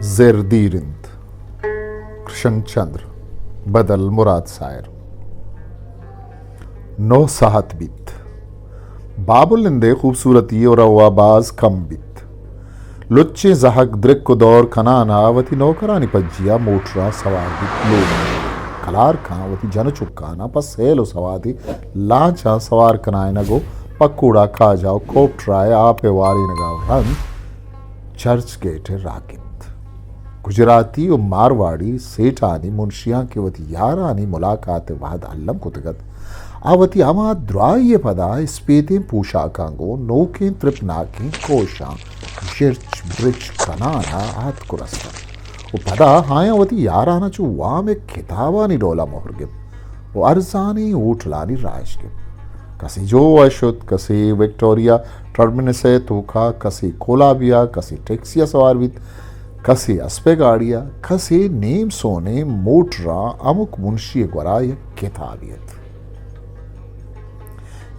زر دیر انت۔ کرشن چندر، بدل مراد سائر۔ نو ساعت بیت۔ بابل نندے خوبصورتی و روا باز کم بیت۔ لچیں زہگ درک و دور کنان ء وتی نوکرانی پجیا موٹراں سوار بیت۔ لوگ کلارکاں وتی جن و چکاناں پہ سیل و سوادی لانچاں سوار کنائینگ و پکوڑا کاجا و کوپٹرا ء آپ ء وارینگا و رند چرچ گیٹ ء راہ گپت۔ گجراتی و مارواڑی سیٹانی منشیاں کہ وتی یارانی ملاقات ء وہد الم کتگ ات، آ وتی ہما درائی ء پدا اسپیتیں پوشاکاں گوں نوکیں ترپناکیں کوشاں شرچ برچ کنان ء آتک و رستن و پدا آیاں وتی یاران ء چو وام ء کتابانی ڈولا مہر گپت و ارزانیں ہوٹلانی راہ اش گپت۔ کسے جو ء شت، کسے وکٹوریا ٹرمینس ء توکا، کسے کولابیا، کسے ٹیکسی ء سوار بیت، کسے اسپ ء گاڑی ء، کسے نیم سونیں موٹراں۔ ہمک منشی ء گورا یک کتابے ات۔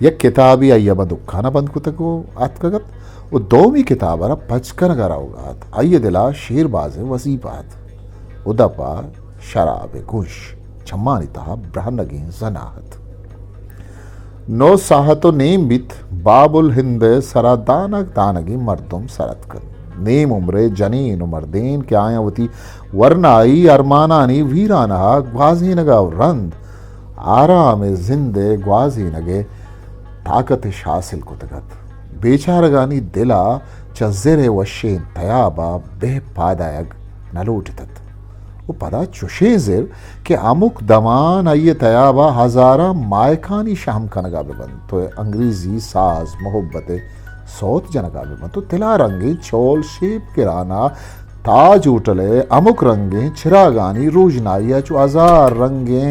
یک کتابے آئی ء ماں دکان ء بند کتگ و آتکگ ات و دومی کتاب ء را پچ کنگ ء روگ ء ات۔ آئی ء دل ء شیر بازیں وظیفہ ات و دپ ء شراب ء گوش چمانی تہا برہنگیں زنا ات۔ نو ساعت و نیم بیت، بابل ہند ء سرا دانگ دانگیں مردم سر اتکن۔ نیم عمرے جنین و مردین کہ آیاں وتی ورنائی ارمانانی ویرانہ ء گوازینگ ء رند آرام ء زند ء گوازینگ ء طاقت اش حاصل کتگ ات۔ بیچارگانی دل ء چہ زر ء وشیں تیاب ء بہ پادایگ نہ لوٹت ات۔ و پدا چشیں زر کہ ہمک دمان آئی ء تیاب ء ہزاراں ماہکانی شہم کنگ ء بہ بنت، تو انگریزی ساز محبت ء سوت جنگ ء بہ بنت، تو تلا رنگیں چول شیپ گران ء تاج ہوٹل ء ہمک رنگیں چراگانی روژنائی ء چو ہزار رنگیں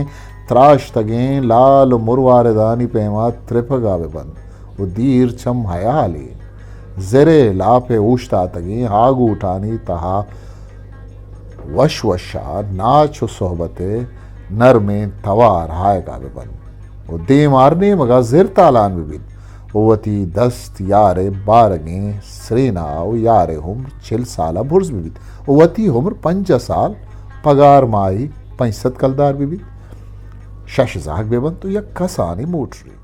تراشتگیں لال و مرواردانی پیما ترپگ ء بہ بنت و دیر چم ہیالے زر ء لاپ ء اوشتاتگیں آگوٹانی تہا وش وشا ناچ و صحبت ء نرمیں توار ہائگا بہ بنت و دیم ہر نیمگا زر تالان بہ بیت و وتی دست یار ء بارگیں سرینا و یار ء عمر چل سالا برز بہ بیت و وتی عمر پنجاہ سال، پگار ماہی پنچ سد کلدار بہ بیت، شش زہگ بہ بنت و یک کسانیں موٹرے۔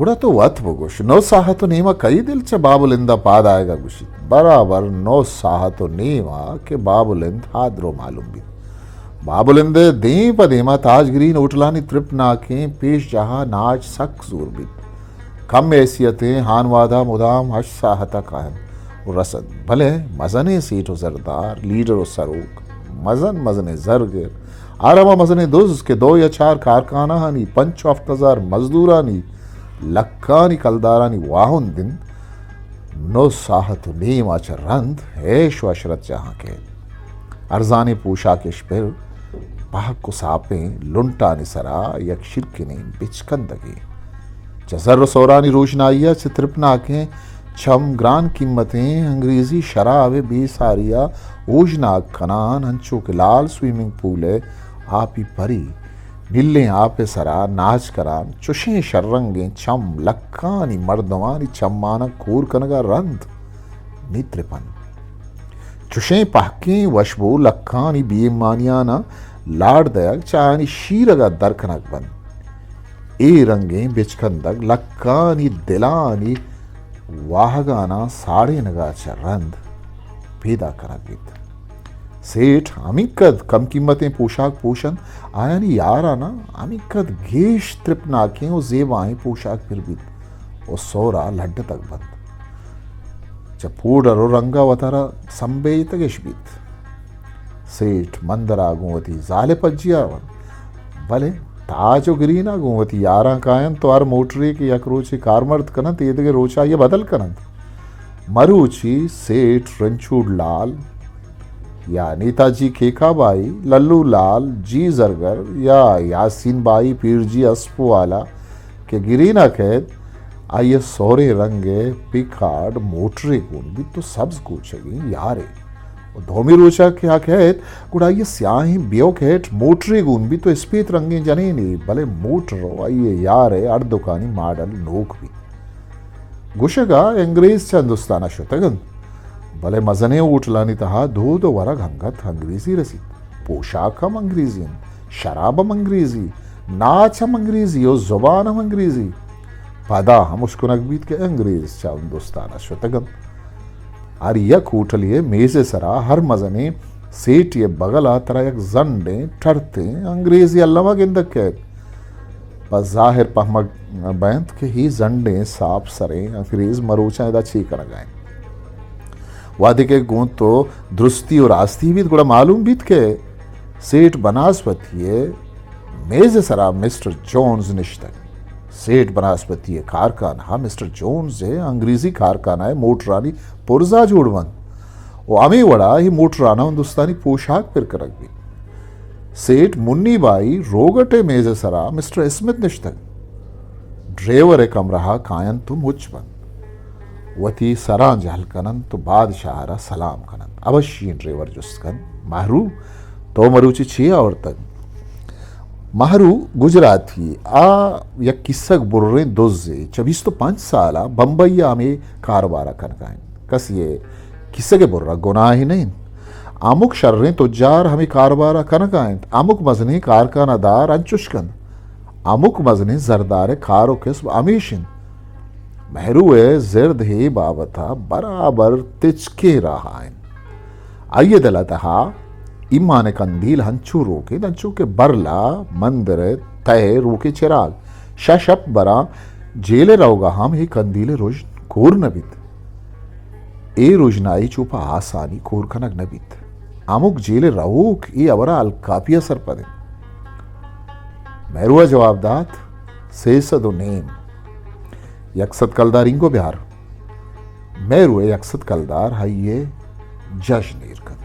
گڑا تو وت بگوش، نو ساہت و نیما کئی دل چہ بابل ہندا پاد آیگا گوشیت؟ برابر نو ساہت و نیما کہ بابل ہند ہادرو معلوم بیت۔ بابل ہندے دیم پہ دیما تاج گرین ہوٹلانی ترپناکیں پیش جاہا ناچ سک زور بیت۔ کم حیثیتیں ہانوادہ مدام ہشت ساہتا کاینت و رسنت، بلے مزنیں سیٹھ و زردار، لیڈر و سروک، مزن مزنیں زرگر، آرما مزنیں دز کہ دو یا چار کارخانہانی پنچ و ہفت ہزار مزدورانی لکھانی کلدارانی واہند انت، نو ساہت و نیما چہ رند عیش و عشرت جاہاں کیت۔ ارزانیں پوشاکش پر، پہک و ساپیں لنٹانی سرا یک شیرکنیں بچکندگے۔ چہ زر و سہرانی روشنائیا چہ ترپناکیں چم گران قیمتیں انگریزی شراب بے ساریا اوژناگ کنان، انچو کہ لال سوئمنگ پول ء آپی پری نیلیں آپ ء سرا ناچ کنان، چشیں شررنگیں چم لکھانی مردمانی چماناں کور کنگا رند نی ترپنت۔ چشیں پہکیں وشبو لکھانی بے ایمانیاناں لاڑ دئیگ چہ آیانی شیرگا در کنگ بنت۔ اے رنگیں بچکندگ لکھانی دلانی واہگاناں ساڑینگا چہ رند پیدا کنگ بیت۔ سیٹھ ہمینکد کم قیمتیں پوشاک پوشنت، آیانی یاراناں ہمینکد گیش ترپناکیں و زیبائیں پوشاک پر بیت و سہرا لڈتگ بنت۔ چہ پوڈر و رنگا وتارا سمبیتگش بیت۔ سیٹھ مندرا گوں وتی زال ء پجیا رونت، بلے تاج و گرینا گوں وتی یاراں کاینت و ہر موٹرے کہ یک روچے کارمرد کننت، ایدگہ روچا آئی ء بدل کننت۔ مروچی سیٹھ رنچوڈ لال یا نیتاجی کھیکا بائی، للو لال جی زرگر یا یاسین بائی پیرجی اسپ والا کہ گرینا کئیت، آئی ء سہریں رنگ ء پیکارڈ موٹرے گون بیت و سبز کوچگیں یارے۔ و دومی روچ ءَ کہ آ کئیت، گڑا آئی ءِ سیاہیں بیوکیٹ موٹرے گون بیت و اسپیت رنگیں جنینے، بلے موٹر و آئی ءِ یار ءِ ہر دکانی ماڈل نوک بیت۔ گوشگ ءَ انگریز چہ ہندوستان ءَ شتگ انت، بلے مزنیں ہوٹلانی تہا دود و ورگ انگت انگریزی رسیت۔ پوشاک ہم انگریزی انت، شراب ہم انگریزی، ناچ ہم انگریزی و زبان ہم انگریزی۔ پدا ہم اشکنگ بیت کہ انگریز چہ ہندوستان ءَ شتگ انت۔ ہر یک ہوٹلے ءِ میز ءِ سرا ہر مزنیں سیٹے ءِ بغل ءَ ترا یک زنڈیں ٹرتیں انگریزی الم ءَ گندگ کئیت۔ پہ ظاہر پہمگ بنت کہ اے زنڈیں ساپ سریں انگریز مروچاں ادا چے کنگ ءَ انت۔ وہدے کہ گوں تو درستی و راستی بیت، گڑا معلوم بیت کہ سیٹ بناسپتی ءِ میز ءِ سرا مسٹر جونز نشتگ۔ سیٹ بناسپتی ءِ کارکانہ مسٹر جونز ءِ انگریزی کارکانہ ءِ موٹرانی پرزا جوڑ بنت و ہمے وڑا اے موٹراناں ہندوستانی پوشاک پر کنگ بیت۔ سیٹ منی بائی روگٹ ءِ میز ءِ سرا مسٹر اسمتھ نشتگ۔ ڈرائیور ءِ کمرہ ءَ کاینت و مچ بنت۔ وتی سراں جہل کننت و بادشاہ ءَ را سلام کننت۔ اوشی ءَ ڈرائیور جست کنت، مہرو، تو مروچی چے آورتگ؟ مہرو گجراتی، آ یک کیسگ بریں دزے، چہ بیست و پنچ سال ءَ بمبئی ءَ ہمے کاروبار ءَ کنگ ءَ انت۔ کسی ءِ کیسگ ءِ بر ءَ گناہے نہ انت۔ ہمک شریں تجار ہمے کاروبار ءَ کنگ ءَ انت۔ ہمک مزنیں کارخانہ دار انچش کنت۔ ہمک مزنیں زردار ءِ کار و کسب ہمیش انت۔ مہرو ءِ زرد اے بابت ءَ برابر تچکیں راہ ءَ انت۔ آئی ءِ دل ءِ تہا ایمان ءِ کندیل ہنچو روک انت، انچو کہ برلا مندر ءِ تہ ءِ روکیں چراگ۔ شش ہپت براں جیل ءَ روگ ءَ ہم اے کندیل ءِ رژن کور نہ بیت۔ اے رژنائی چو پہ آسانی کور کنگ نہ بیت۔ ہمک جیل ءَ روک اے ہبر ءَ الکاپی ءَ سرپد انت۔ مہرو ءَ جواب دات، سئے سد و نیم۔ یک سد کلدار اینگو بیار۔ مہرو ءِ یک سد کلدار آئی ءِ جژن ایر کنت۔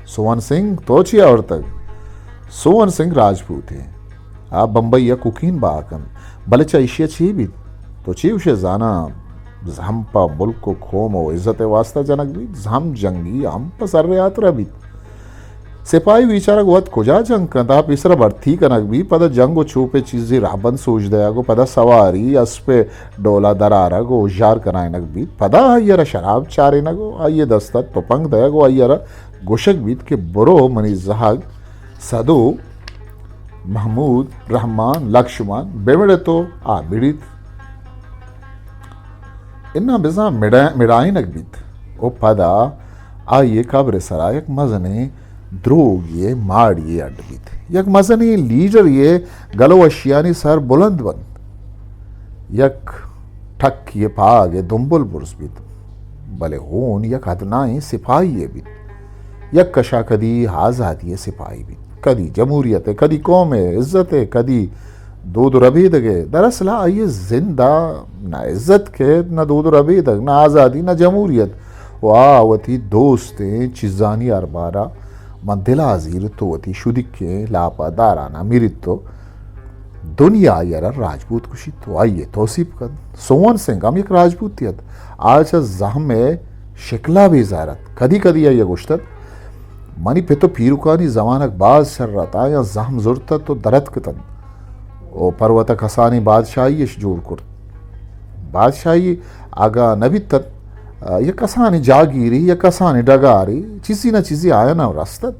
سوہن سنگھ، تو چی آورتگ؟ سوہن سنگھ راجپوتے۔ آ بمبئی ءَ کوکین بہا کنت۔ بلے چہ ایشی ءَ چی بیت؟ تو چی گوشئے زاناں؟ زہم پہ ملک و قوم و عزت ءِ واسطہ جنگ بیت، زہم جنگی ہم پہ زر ءِ ہاترا بیت۔ سپاہی بیچارگ وت کجا جنگ کنت؟ آ پیسرا بھرتی کنگ بیت، پدا جنگ و چوپ ءِ چیزے رہبند سوج دئیگ و پدا سواری، اسپ ءِ ڈولا درآرگ و ہژار کنائینگ بیت، پدا آئی ءَ را شراب چارینگ و آئی ءِ دست ءَ تپنگ دئیگ و آئی ءَ را گوشگ بیت کہ برو منی زہگ سدو، محمود، رحمان، لکشمان بہ مڑ ات و آ مڑیت۔ اناں بزاں مڑا-، مڑائینگ بیت و پدا آئی ءِ قبر ءِ سرا یک مزنیں دروگے ءِ ماڑی یے اڈ بیت۔ یک مزنیں لیڈرے ءِ گل و وشیانی سر بلند بنت۔ یک ٹکے ءِ پاگ ءِ دمبل برز بیت، بلے ہون یک ادنائیں سپاہی ءِ بیت۔ یک کشا کدی آزادی ءِ سپاہی بیت، کدی جمہوریت ءِ، کدی قوم ءِ عزت ءِ، کدی دود و ربیدگ ءِ۔ دراصل آئی ءِ زند ءَ نہ عزت کیت، نہ دود و ربیدگ، نہ آزادی، نہ جمہوریت۔ و آ وتی دوستیں چیزانی ہربار ءَ من دل ءَ زیرت و وتی شدیکیں لاپ ءَ داران ءَ میریت و دنیا آئی ءَ را راجپوت گوشیت و آئی ءِ توسیپ کنت۔ سوہن سنگھ ہم یک راجپوتے ات۔ آ چہ زہم ءِ شکل ءَ بیزار ات۔ کدی کدی آئی ءَ گوشت ات، منی پت و پیرکانی زمانگ باز شر ات، آیاں زہم زرت ات و درتک اتنت و پر وت ءَ کسانیں بادشاہی اش جوڑ کرت۔ بادشاہی اگاں نہ بیت ات، یک کسانیں جاگیرے، یک کسانیں ڈگارے، چیزے نہ چیزے آیاناں رست ات۔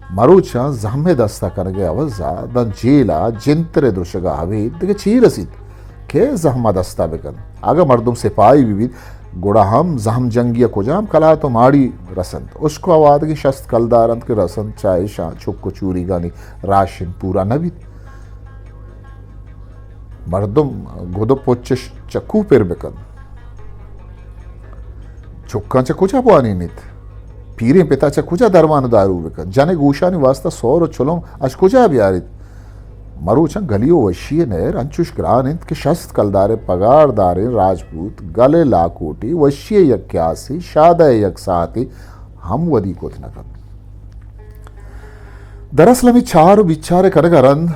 مروچاں زہم ءِ دست ءَ کنگ ءِ عوض ءَ داں جیل ءَ جنتر ءِ درشگ ءَ ابید دگہ چے رسیت؟ کئے زہم ءَ دست ءَ بہ کنت؟ اگاں مردم سپاہی بہ بیت، گڑا ہم زہم جنگی ءَ کجام کلات و ماڑی رس انت؟ اشک و ہوادگیں شست کلدار انت کہ رس انت، چہ اشاں چک و چوریگانی راشن پورا نہ بیت۔ مردم گد و پچ اش چہ کوہ پر بہ کنت۔ چکاں چہ کجا بوانینیت؟ پیریں پتا چہ کجا درمان و دارو بہ کنت؟ جن ءِ گوشانی واسطہ سور و چلم اش کجا بیاریت؟ مروچاں گلی و وشی ءِ نہر انچوش گران انت کہ شست کلداریں پگارداریں راجپوت گل ءِ لاکوٹی، وشی ءِ یک کیاسے، شادہ ءِ یک ساعتے ہم ودی کت نہ کنت۔ دراصل ہمے چار و بیچار ءِ کنگ ءَ رند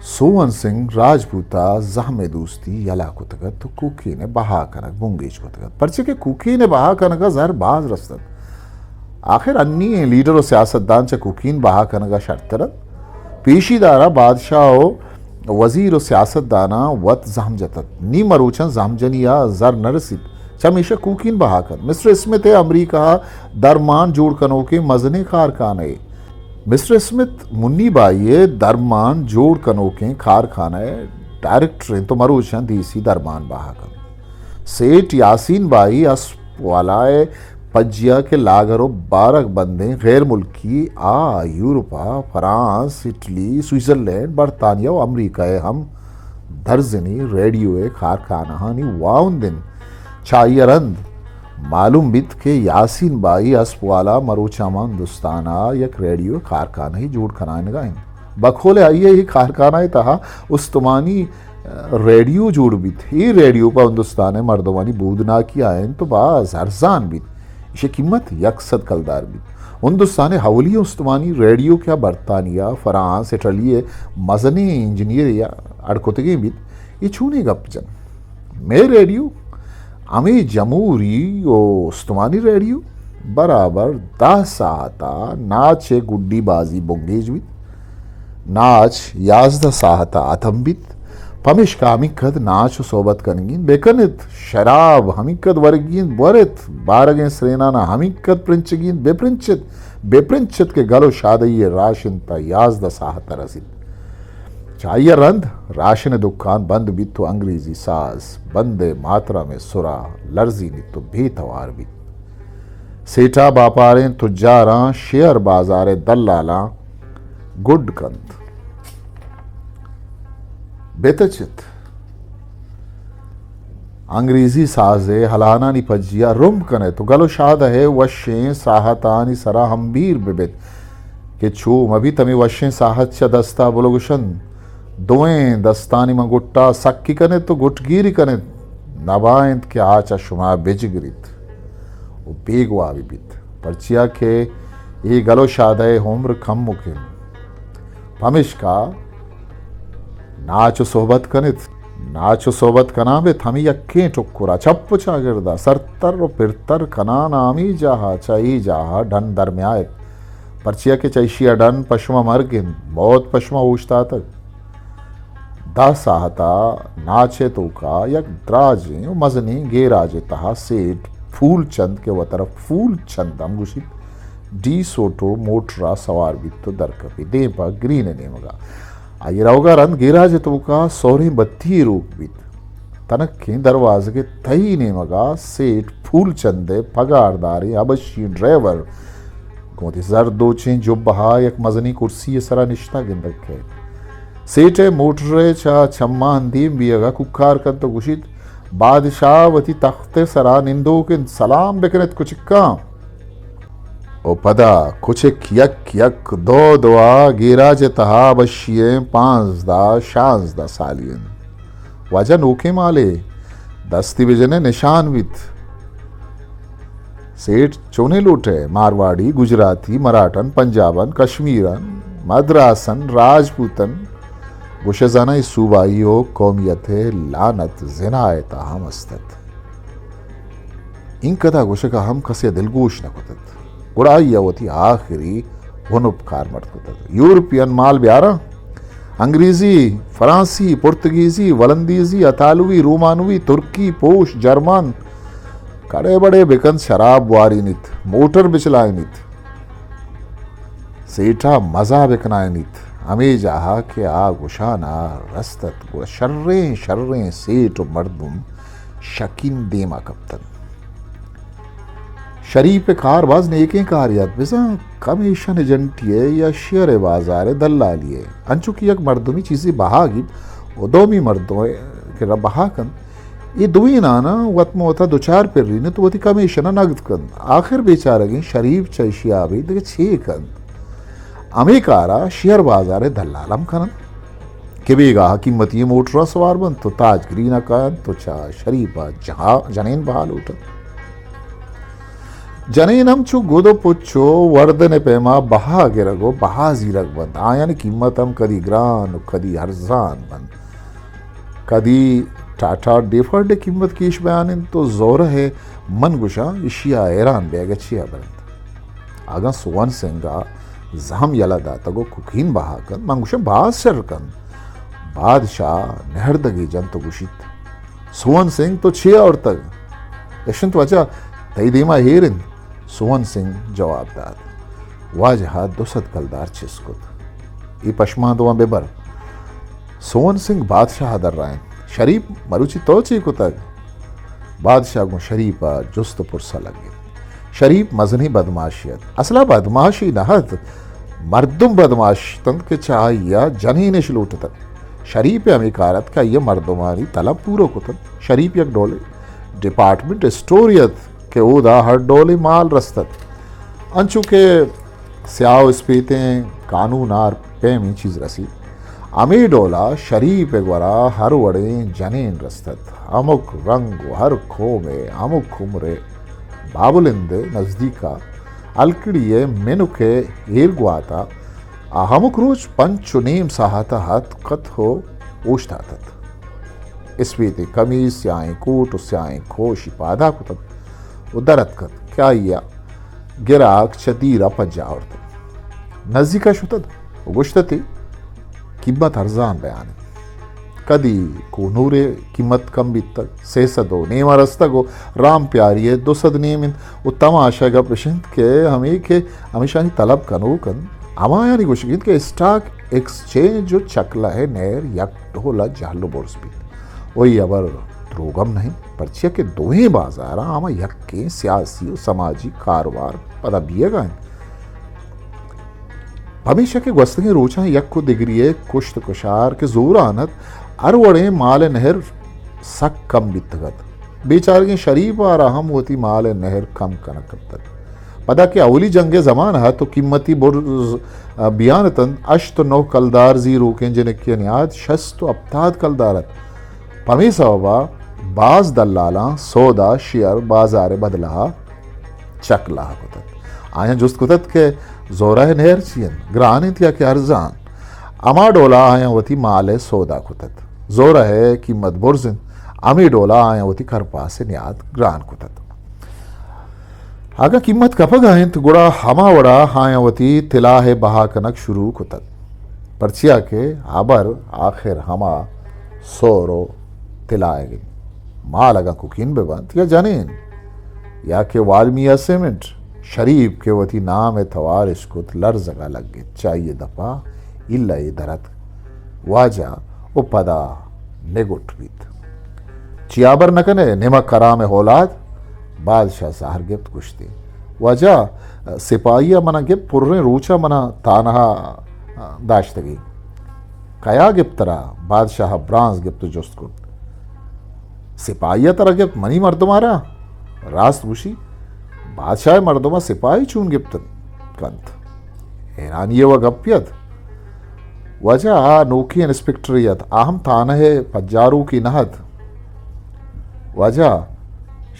سوہن سنگھ راجپوت ءَ زہم ءِ دوستی یلہ کتگ ات ءُ کوکین ءِ بہا کنگ بنگیج کتگ ات، پرچے کہ کوکین ءِ بہا کنگ ءَ زر باز رست ات۔ آخر انی ایں لیڈر ءُ سیاستدان چہ کوکین بہا کنگ ءَ شرتر ات۔ پیشی دار ءَ بادشاہ ءُ وزیر ءُ سیاستداناں وت زہم جت ات۔ نی مروچاں زہم جنی ءَ زر نہ رسیت، چمیشا کوکین بہا کنت۔ مسٹر اسمتھ ءِ امریکہ ءَ درمان جوڑ کنوکیں مزنیں کارخانہ ءِ مسٹر اسمتھ منی بائی ءِ درمان جوڑ کنوکیں کارخانہ ءِ ڈائریکٹر انت ءُ مروچاں دیسی درمان بہا کنت۔ سیٹھ یاسین بائی اسپ والا ءِ پجیا کہ لاگر ءُ بارگ بندیں غیر ملکی آ یورپ ءَ فرانس، اٹلی، سوئٹزرلینڈ، برطانیہ ءُ امریکہ ءَ ہم درزنی ریڈیو ءِ کارخانہانی واہند انت۔ چہ آئی ءَ رند معلوم بیت کہ یاسین بائی اسپ والا مروچاں ماں ہندوستان ءَ یک ریڈیو کارخانہ جوڑ کنائینگ ءَ انت۔ بقول آئی ءَ اے کارخانہ ءِ تہا استمانی ریڈیو جوڑ بیت۔ اے ریڈیو پہ ہندوستان ءِ مردمانی بودناکی ءَ انت ءُ باز ارزان بیت۔ ایشی قیمت یک سد کلدار بیت۔ ہندوستان ءِ اولی استمانی ریڈیو کہ آ برطانیہ، فرانس، اٹلی ءِ مزنیں انجینئرے ءَ اڈ کتگیں بیت، اے چونیں گپ جن؟ مئے ریڈیو، ہمے جمہوری ءُ استمانی ریڈیو، برابر دہ ساعت ءَ ناچ ءِ گڈی بازی بنگیج بیت۔ ناچ یازدہ ساعت ءَ ہتم بیت۔ پمیشکا ہمینکد ناچ ءُ صحبت کنگی انت، بہ کن ات۔ شراب ہمینکد ورگی انت، بور ات۔ بارگیں سرینان ءَ ہمینکد پرنچگی انت، بہ پرنچ ات۔ بہ پرنچ ات کہ گل ءُ شادہی ءِ راشن تاں یازدہ ساعت ءَ رسیت۔ چہ آئی ءَ رند راشن ءِ دکان بند بیت ءُ انگریزی ساز بندے ماترم ءِ سرا لرزینیت ءُ بے توار بیت۔ سیٹھا باپاریں تجاراں، شیئر بازار ءِ دلالاں گڈ کنت۔ بہ تچ ات۔ انگریزی ساز ءِ ہلانانی پجیا رمب کن ات ءُ گل ءُ شادہ ءِ وشیں ساہتانی سرا ہمبیر بہ بیت کہ چو مہ بیت ہمے وشیں ساہت چہ دست ءَ بلگوش انت۔ دوئیں دستانی ماں گٹ ءَ سکی کن ات ءُ گٹگیری کن ات، نبا انت کہ آ چہ شما بجگریت ءُ بیگواہ بہ بیت، پرچیا کہ اے گل ءُ شادہ ءِ عمر کمک انت۔ پمیشکا ناچ ءُ صحبت کن ات۔ ناچ ءُ صحبت کنان بیت، ہمے یکیں ٹکر ءَ چپ ءُ چاگرد ءَ سرتر ءُ پرتر کنان ءَ ہمے جاہ ءَ چہ اے جاہ ءَ ڈن درمیائیت، پرچیا کہ چہ ایشی ءَ ڈن پہ شما مرگ انت، موت پہ شما اوشتاتگ۔ دہ ساہت ءَ ناچ ءِ توکا یک دراجیں ءُ مزنیں گیراج ءِ تہا سیٹھ پھول چند کہ وترا پھول چند ہم گوشیت، ڈی سوٹو موٹر ءَ سوار بیت ءُ درکپیت دیم پہ گرین ءِ نیمگ ءَ۔ آئی ءِ روگ ءَ رند گیراج ءِ توکا سہریں بتی یے روک بیت۔ تنکیں دروازگ ءِ تہی نیمگ ءَ سیٹھ پھول چند ءِ پگارداریں حبشی ڈرائیور گوں وتی زردوچیں جبہ ءَ یک مزنیں کرسی ءِ سرا نشتہ گندگ کئیت۔ سیٹھ ءِ موٹر ءِ چہ چماں دیم بیگ ءَ کوکار کنت ءُ گوشیت، بادشاہ وتی تخت ءِ سرا نندوک انت، سلام بکن ات کچکاں۔ ءُ پدا کچک یک یک دو دو ءَ گیراج ءِ تہا بشی ءَ پانزدہ شانزدہ سالی انت۔ واجہ نوکیں مالے، دستی بجن ئے نشان بیت۔ سیٹھ چونیں لوٹ ئے؟ مارواڑی، گجراتی، مراٹھن، پنجابن، کشمیرن، مدراسن، راجپوتن، گوش ئے زاناں اے صوبائی ءُ قومیت ءِ لعنت زنا ءِ تہا ہم است ات۔ اینکدا گوشگ ءَ ہم کسے ءَ دلگوش نہ کت ات۔ گڑا آئی ءَ وتی آخری ہنپ کارمرد کت ات۔ یورپین مال بیاراں، انگریزی، فرانسی، پرتگیزی، ولندیزی، اطالوی، رومانوی، ترکی، پوش، جرمن، کڑے بڑے بکنت، شراب بوارینیت، موٹر بچلائینیت۔ سیٹھ ءَ مزہ بکنائینیت۔ ہمے جاہ ءَ کہ آ گوشان ءَ رست ات، گڑا شریں شریں سیٹھ ءُ مردم شکین دیم ءَ کپتنت۔ شریپ ءِ کار باز نیکیں کارے ات، بزاں کمیشن ایجنٹی ءِ یا شیئر ءِ بازار ءِ دلالی ءِ۔ انچو کہ یک مردمے چیزے بہا گیپت ءُ دومی مردم ءِ کرا بہا کنت، اے دوئیناناں وت ماں وتا دچار پرینت ءُ وتی کمیشن ءَ نگد کنت۔ آخر بیچارگیں شریپ چہ ایشی ءَ ابید دگہ چے کنت؟ ہمے کار ءَ شیئر بازار ءِ دلال ہم کننت کہ بیگاہ قیمتی موٹر ءَ سوار بنت ءُ تاج گرین ءَ کاینت ءُ چہ شریپ ءَ جہا-، جنین بہا لوٹنت۔ جنین ہم چو گد و پچ و وردن پیما بہا گرگ و بہا زیرگ بنت۔ آیانی قیمت ہم کدی گران و کدی ارزان بنت۔ کدی ٹاٹا ڈیفرڈ قیمت کیش بیان انت تو زورہ ہے۔ من گوشاں، اشیا حیران بیگ چیا بنت؟ اگاں سون سنگا زہم یلہ داتگ و کوکین بہا کنت، من گوشاں، باز شر کنت۔ بادشاہ نہردگے جنت و گوشیت، سون سنگ، تو چے آورتگ؟ اشنت واجہ، تئی دیما ایر انت۔ سون سنگ جواب دات۔ واجہ ء دو سد کلدار چست کت۔ اے پشمان دواں بہ بر۔ سون سنگ بادشاہ ء درائینت۔ شریپ، مروچی تو چے کتگ؟ بادشاہ گوں شریپ ء جست و پرس ء لگت۔ شریپ مزنیں بدماشے ات۔ اصلا بدماشے نہ ات، مردم بدماش اتنت کہ چہ آئی ء جنینش لوٹ اتنت۔ شریپ ء ہمے کار ات کہ آئی ء مردمانی طلب پورو کتنت۔ شریپ یک ڈولے ڈپارٹمنٹ اسٹورے ات کہ اودا ہر ڈولے مال رست ات، انچو کہ سیاہ و اسپیتیں کانون آر پیمیں چیز رسیت۔ ہمے ڈولا شریپ ء گورا ہر وڑیں جنین رست ات۔ ہمک رنگ و ہر قوم ء، ہمک عمر ء۔ بابلند ء نزدیک ء الکڑی ء منک ء ایر گوات ء آ ہمک روچ پنچ و نیم ساعت ء اتک ات و اوشتات ات۔ اسپیتیں کمیس، سیاہیں کوٹ و سیاہیں کوشی پادا کت ات و در اتک کہ آئی ء گراک چہ دیر ء پجا آورت۔ نزیک ء شت ات و گوشت ات، قیمت ارزان بیان انت۔ کدی کوہنور ء قیمت کم بیتگ، سئے سد و نیم ء رستگ و رام پیاری ء دو سد نیم انت و تماشا گپ اش انت کہ ہمے کہ ہمیشانی طلب کنوک انت، ہمایانی گوشگ انت کہ اسٹاک ایکسچینج و چکلہ ء نہر یک ڈول ء جہل و برز بیت و اے ہبر دروگ ہم نہ انت، پرچیا کہ دوئیں بازاراں ہما یکیں سیاسی و سماجی کاروبار پدا بیئگا انت۔ پمیشا کہ گوستگیں روچاں یک و دگری ء کشت و کشار کہ زوران ات، ہر وڑیں مال ء نہر سک کم بیتگ ات۔ بیچارگیں شریپ ء را ہم وتی مال ء نہر کم کنگ کپتگ۔ پدا کہ اولی جنگ ء زمان ات و قیمتی برز بیان اتنت، ہشت و نہ کلدار زیروکیں جنکے ء نیاد شست و ہپتاد کلدار ات۔ پمے سبب ء باز دلالاں سودا شیئر بازار ء بدلہ ء چک لاہ کت ات۔ آیاں جست کت ات کہ زورہ ء نہر چی انت، گران انت یا کہ ارزان؟ ہما ڈولا آیاں وتی مال ء سودا کت ات۔ زورہ ء قیمت برز انت، ہمے ڈولا آیاں وتی کرپاس ء نیاد گران کت ات۔ اگاں قیمت کپگ ء انت، گڑا ہما وڑا آیاں وتی تلاہ ء بہا کنگ شروع کت ات، پرچیا کہ ہبر آخر ہما سور و تلائگ انت۔ مال اگاں کوکین بہ بنت یا جنین یا کہ والمیا سیمنٹ، شریپ کہ وتی نام ء توار اش کت، لرزگ ء لگت، چہ آئی ء دپ ء ایلہ یے در اتک، واجہ و پدا نگٹ بیت۔ چیا ہبر نہ کن ئے، نمک حرام ء اولاد؟ بادشاہ زہر گپت گوشتی، واجہ، سپاہی ء منا گپت، پریں روچ ء منا تانہا داشتگی۔ کیا گپت ترا؟ بادشاہ ء برانز گپت و جست کرت۔ سپاہی ء ترا گپت، منی مردم ء را؟ راست گوشی، بادشاہ ء مردم ء سپاہی چون گپت کنت؟ حیرانی ء و گپے ات۔ واجہ، آ نوکیں انسپکٹرے ات، آ ہم تانہ ء پجاروکے نہ ات۔ واجہ،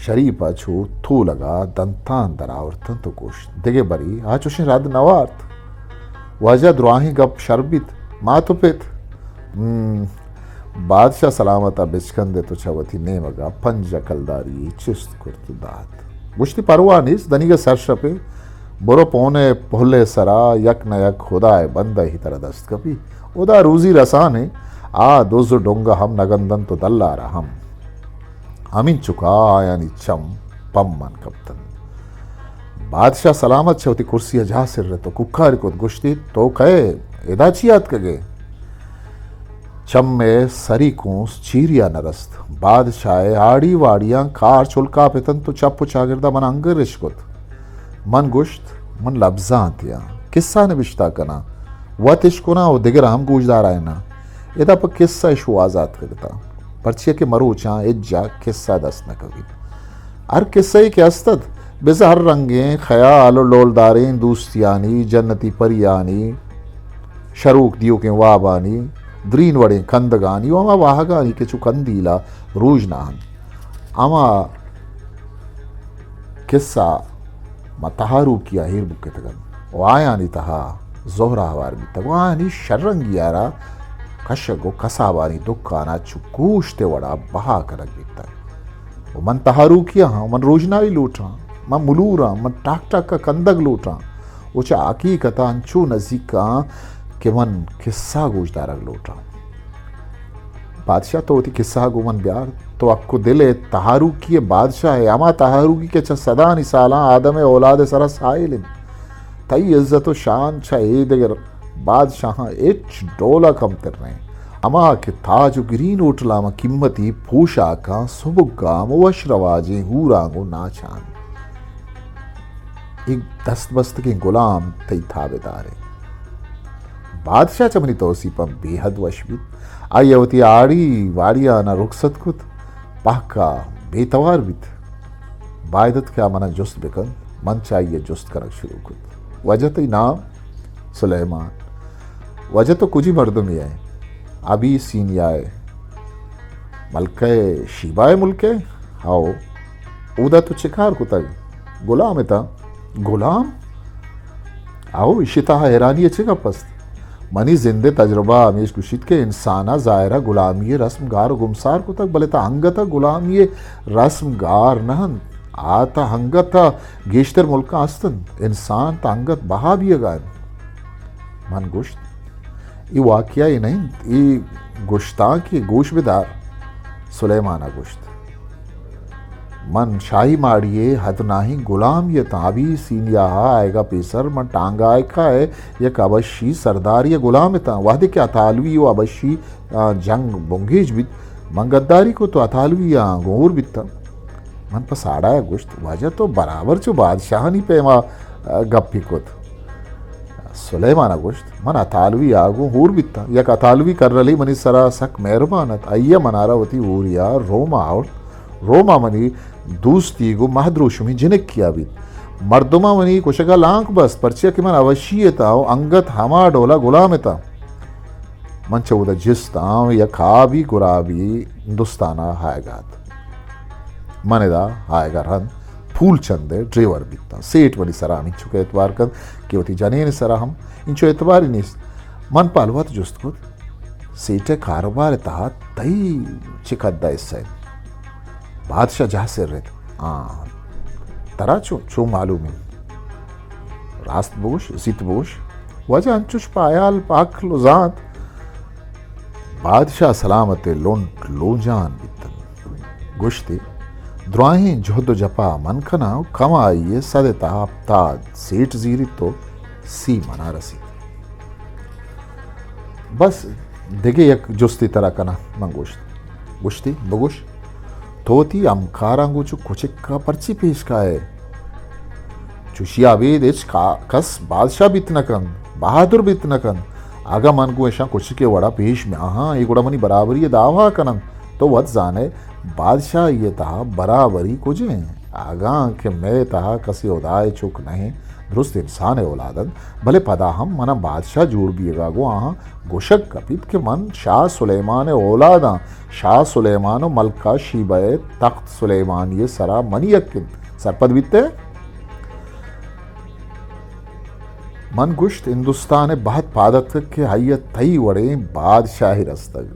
شریپ ء چو تولگ ء دنتان در آورتنت و گوشت، دگہ برے آ چوشیں رد نہ وارت۔ واجہ، دراہیں گپ شر بیت، مات و پت۔ ہم، بادشاہ سلامت ء بچکندت و چہ وتی نیمگ ء پنجاہ کلداری چست کرت و دات۔ گوشتی، پرواہ نیست، دنیگہ سرشپے، برو پونے پہلے سرا یک نہ یک خدائے بندہ ہی ترا دست کپی۔ خدا روزی رسانے، آ دز و ڈنگا ہم نہ گندنت و دلارا ہم۔ ہمینچکا آیانی چم پمن کپتنت۔ بادشاہ سلامت چہ وتی کرسی ء جاہ سرت و کوکاری کت، گوشتی، تو کئے؟ ادا چی آتکگے؟ چم ء سری کونس چیریا نہ رست۔ بادشاہ ء آڑی واڑیاں کار چلکا پتنت و چپ و چاگردا من انگر اش کت۔ من گوشت، من لبزانتیاں، کسہ نبشتہ کناں، وت اش کناں و دگراں ہم گوشدارائیناں۔ ادا پہ کسہ ء شوہاز آتکگتاں، پرچیا کہ مروچاں ہچ جاہ کسہ دست نہ کپیت۔ ہر کسہ ای کہ است ات، بزاں ہر رنگیں خیال و ڈولداریں دوستیانی، جنتی پریانی، شروک دیوکیں وابانی، درین وڑیں کندگانی و ہما واہگانی کہ چو کندیلا روژنا انت، ہما کسہ ما تہاروکی ءَ ایر بکتگ اَنت ءُ آیانی تہا زہرہ ہوار بیتگ ءُ آیانی شررنگی ءَ را کشگ ءُ کسابانی دکان ءَ چو گوشت ءِ وڑا بہا کنگ بیتگ۔ ءُ من تہاروکی آں، من روژنائی لوٹاں، من ملور آں، من ٹاک ٹاک ءَ کندگ لوٹاں ءُ چہ حقیقت ءَ انچو نزیک آں کہ من کسہ گوش دارگ لوٹاں۔ بادشاہ، تو وتی کسہ ءَ گوں من بیار۔ تو حق ءُ دل ئے، تہاروکی ئے، بادشاہ ئے، ہما تہاروکی کہ چہ سدانی سالاں آدم ءِ اولاد ءِ سرا ساہیل اِنت۔ تئی عزت ءُ شان چہ اے دگر بادشاہاں ہچ ڈول ءَ کمتر نہ اِنت۔ ہما کہ تاج ءُ گرین ہوٹلاں ماں قیمتی پوشاکاں، سبک گام ءُ وش رواجیں ہوراں گوں ناچاں۔ اے دست بستگیں گلام تئی تابعدار اِنت۔ بادشاہ چہ منی توسیپاں بے حد وش بیت۔ آئی ءَ وتی آڑی واڑیان ءَ رخصت کت، پہک ءَ بے توار بیت۔ باید اَت کہ آ من ءَ جست بہ کنت۔ من چہ آئی ءَ جست کنگ شروع کت، واجہ تئی نام؟ سلیمان۔ واجہ تو کجی مردمے ئے؟ ابیسینیا ءِ۔ ملکہ شیبا ءِ ملک ءَ؟ ہئو۔ اودا تو چے کار کتگ؟ گلام اتاں۔ گلام؟ ہئو، ایشی تہا حیرانی ءِ چے گپ است؟ منی زند ءِ تجربہ ہمیش گوشیت کہ انسان ءَ ظاہر ءَ گلامی ءِ رسم گار ءُ گمسار کتگ، بلے تاں انگت ءَ گلامی ءِ رسم گار نہ اَنت۔ آ تاں انگت ءَ گیشتر ملکاں است اَنت۔ انسان تاں انگت بہا بیگ ءَ اِنت۔ من گوشت، اے واقعہ ئے نہ اِنت، اے گوشتانکے، گوش بدار۔ سلیمان ءَ گوشت، من شاہی ماڑی ءِ ہدناہیں گلامے اتاں۔ ابیسینیا ءَ آیگ ءَ پیسر من ٹانگائیکا ءِ یک حبشی سردارے ءِ گلام اتاں۔ وہدے کہ اطالوی ءُ حبشی، آ، جنگ بنگیج بیت، من گداری کت ءُ اطالویاں گوں ہور بیتاں۔ من پہ ساڑا ءَ گوشت، واجہ تو برابر چو بادشاہانی پیما، آ، گپے کت۔ سلیمان ءَ گوشت، من اطالوی ءَ گوں ہور بیتاں۔ یک اطالوی کرلے منی سرا سک مہربان اَت۔ آئی ءَ منارا وتی ہورے ءَ روم ءَ آورت۔ روم ءَ منی دوستی گوں مہدروشمیں جنکے ءَ بیت۔ مردماں منی کشگ ءَ لانک بست، پرچیا کہ من حبشی اتاں ءُ انگت ہما ڈول ءَ گلام اتاں۔ من چہ اودا جست آں، یک آبی گرابی ہندوستان ءَ آیگ ءَ اَت۔ من ادا آیگ ءَ رند پول چند ءِ ڈریور بیتاں۔ سیٹھ منی سرا ہمینچک اعتبار کنت کہ وتی جنین ءِ سرا ہم انچو اعتبارے نیست۔ من پہ الوت جست کت، سیٹھ ءِ کاروبار ءِ تہا تئی چہ قد ءَ حصہ اِنت؟ بادشاہ جاہ سرّ اِت۔ آں، ترا چو، چو معلوم اِنت؟ راست بگوش، زیت بگوش۔ واجہ انچوش پہ حیال، پہ عقل ءُ زانت۔ بادشاہ سلامت ءِ لنٹ لونجان بیتنت۔ گوشتی، دراہیں جہد ءُ جپا من کناں ءُ کمائی ءِ سد ءِ تہا ہپتاد سیٹھ زیریت ءُ سی منا رسیت۔ بس دگہ یک جستے ترا کناں، من گوشت۔ گوشتی، بگوش، تو وتی ہمکاراں گوں چو کچک ءَ پرچی پیش کائے؟ چوشی ءَ ابید ہچ کا-، کس بادشاہ بیت نہ کنت، بہادر بیت نہ کنت۔ اگاں من گوں اشاں کچکے وڑا پیش میاہاں، اے گڑا منی برابری ءِ دعویٰ کننت۔ تو وت زانئے، بادشاہی ءِ تہا برابری کجیں؟ اگاں کہ مئے تہا کسے ہدائے چک نہ اِنت، درست انسان ءِ اولاد اَنت، بلے پدا ہم منا بادشاہ جوڑ بیگ ءَ گوں آہاں گوشگ کپیت کہ من شاہ سلیمان ءِ اولاد آں، شاہ سلیمان ءُ ملکہ شیبہ ءِ تخت سلیمانی ءِ سرا منی حق اِنت۔ سرپد بیت ئے؟ من گوشت، ہندوستان ءِ بہت پاد اتکگ کہ آئی ءَ تئی وڑیں بادشاہے رستگ۔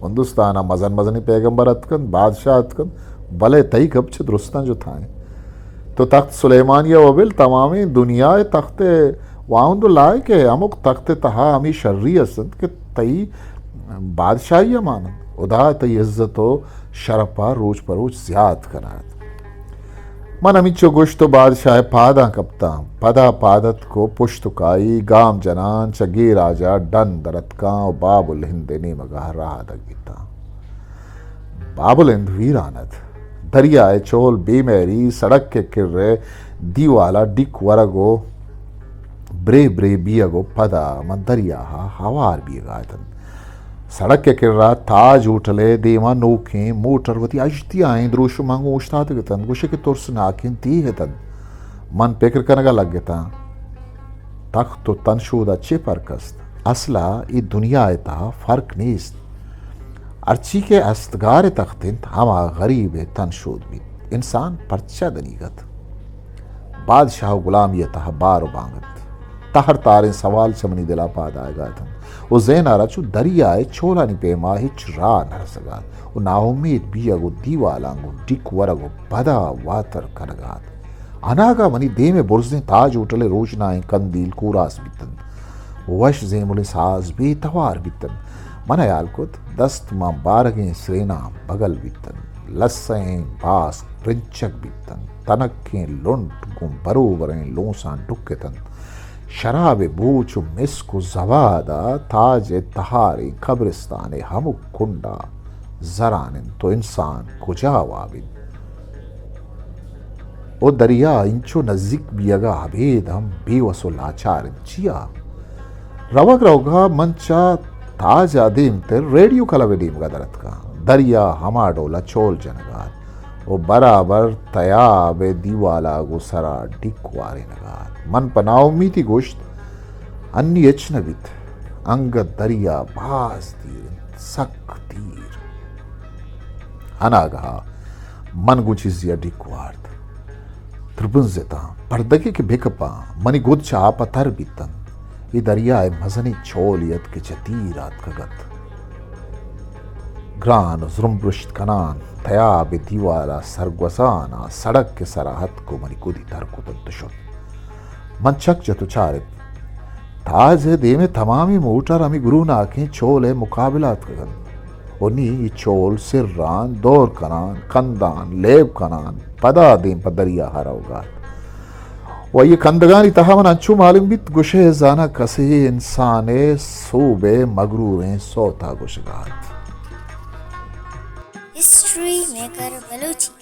ہندوستان ءَ مزن مزنیں پیگمبر اتکنت، بادشاہ اتکنت، بلے تئی گپ چہ درستاں جتا اِنت۔ تو تخت سلیمانی ءَ وَ بل، تمامیں دنیا ءِ تخت ءِ واہند ءُ لائق ئے۔ ہمک تخت ءِ تہا ہمے شری است اَنت کہ تئی بادشاہی ءَ مان اَنت۔ ہدا تئی عزت ءُ شرپ ءَ روچ پہ روچ زیات کن اَنت۔ من ہمینچو گوشت ءُ بادشاہ ءِ پاداں کپتاں۔ پدا پاد اتک ءُ پشت ءُ کائی گام جنان چہ گیراج ءَ ڈن در اتکاں ءُ باب الہند ءِ نیمگ ءَ رہادگ بیتاں۔ باب الہند ویران اَت۔ دریا ءِ چول بے مہری، سڑک ءِ کر ءِ دیوال ءَ ڈیک ورگ ءُ برے برے بیگ ءُ پدا من دریا ءَ ہوار بیگ ءَ اتاں۔ سڑک ءِ کرا تاج ہوٹل ءِ دیما نوکیں موٹر وتی ہژدیاہیں دروشماں گوں اوشتاتگ اتنت، گوشے کہ ترسناکیں دیہ اتنت۔ من پکر کنگ ءَ لگتاں، تخت ءُ تنشود ءَ چے پرک است؟ اصل ءَ اے دنیا ءِ تہا فرق نیست۔ ہرچی کہ استگار ءِ تخت اِنت، ہما غریب ءِ تنشود بیت۔ انسان پرچا دنیگ ات؟ بادشاہ و گلامی ء تہ بار و بانگ ات۔ تہر تاریں سوال چہ منی دل ء پاد آیگ ء اتنت و ذہن ء را چو دریا ء چولانی پیما ہچ راہ نہ رسگ ء ات و ناامید بیگ و دیوالاں گوں ڈیک ورگ و پدا واتر کنگ ء ات۔ اناگہ منی دیم ء برزیں تاج ہوٹل ء روشنائیں کندیل کوراس بیتنت۔ وش زیملیں ساز بے توار بیتنت۔ من ہیال کت، دست ماں بارگیں سریناں بگل بیتنت۔ لسئیں باسک پرنچگ بیتنت۔ تنکیں لنٹ گوں بروبریں لونساں ڈکتنت۔ شراب ء بو چو مسک و زواد ء تاج ء تہاریں قبرستان ء ہمک کنڈ ء زران انت و انسان کجا واب انت؟ و دریا انچو نزیک بیگ ء ابید ہم بے وس و لاچار انت۔ چیا؟ روگ روگ ء من چہ تاج ء دیمتر ریڈیو کلب ء نیمگ ء در اتکاں۔ دریا ہما ڈول ء چول جنگ ء ات و برابر تیاب ء دیوال ء گوں سرا ڈیک وارینگ ء ات۔ من پہ ناامیتی گوشت، انی ہچ نہ بیت، انگت دریا باز دیر انت، سک دیر۔ اناگہ من گوں چیزے ء ڈیک وارت۔ تربنزتاں، پردگے کہ بکپاں، منی گد چہ آپ ء تر بیتنت۔ اے دریا ء مزنیں چولے ات کہ چہ تیر آتکگ ات۔ گران و زرمبرشت کنان تیاب ء دیوال ء سرگوزان ء سڑک ء سرا اتک و منی گدی تر کتنت و شت۔ من چک جت و چارت۔ تاج ء دیم ء تمامیں موٹر ہمے گروناکیں چول ء مقابل ء اتکگ انت و نی اے چول سران، دور کنان، کندان، لیب کنان، پدا دیم پہ دریا ء روگ ء ات۔ و آئی ء کندگانی تہا من انچو مالم بیت، گوشئے زاناں کسے انسان ء سوب ء مگروریں سوت ء گوشگ ء ات۔ ہسٹری میکر بلوچی۔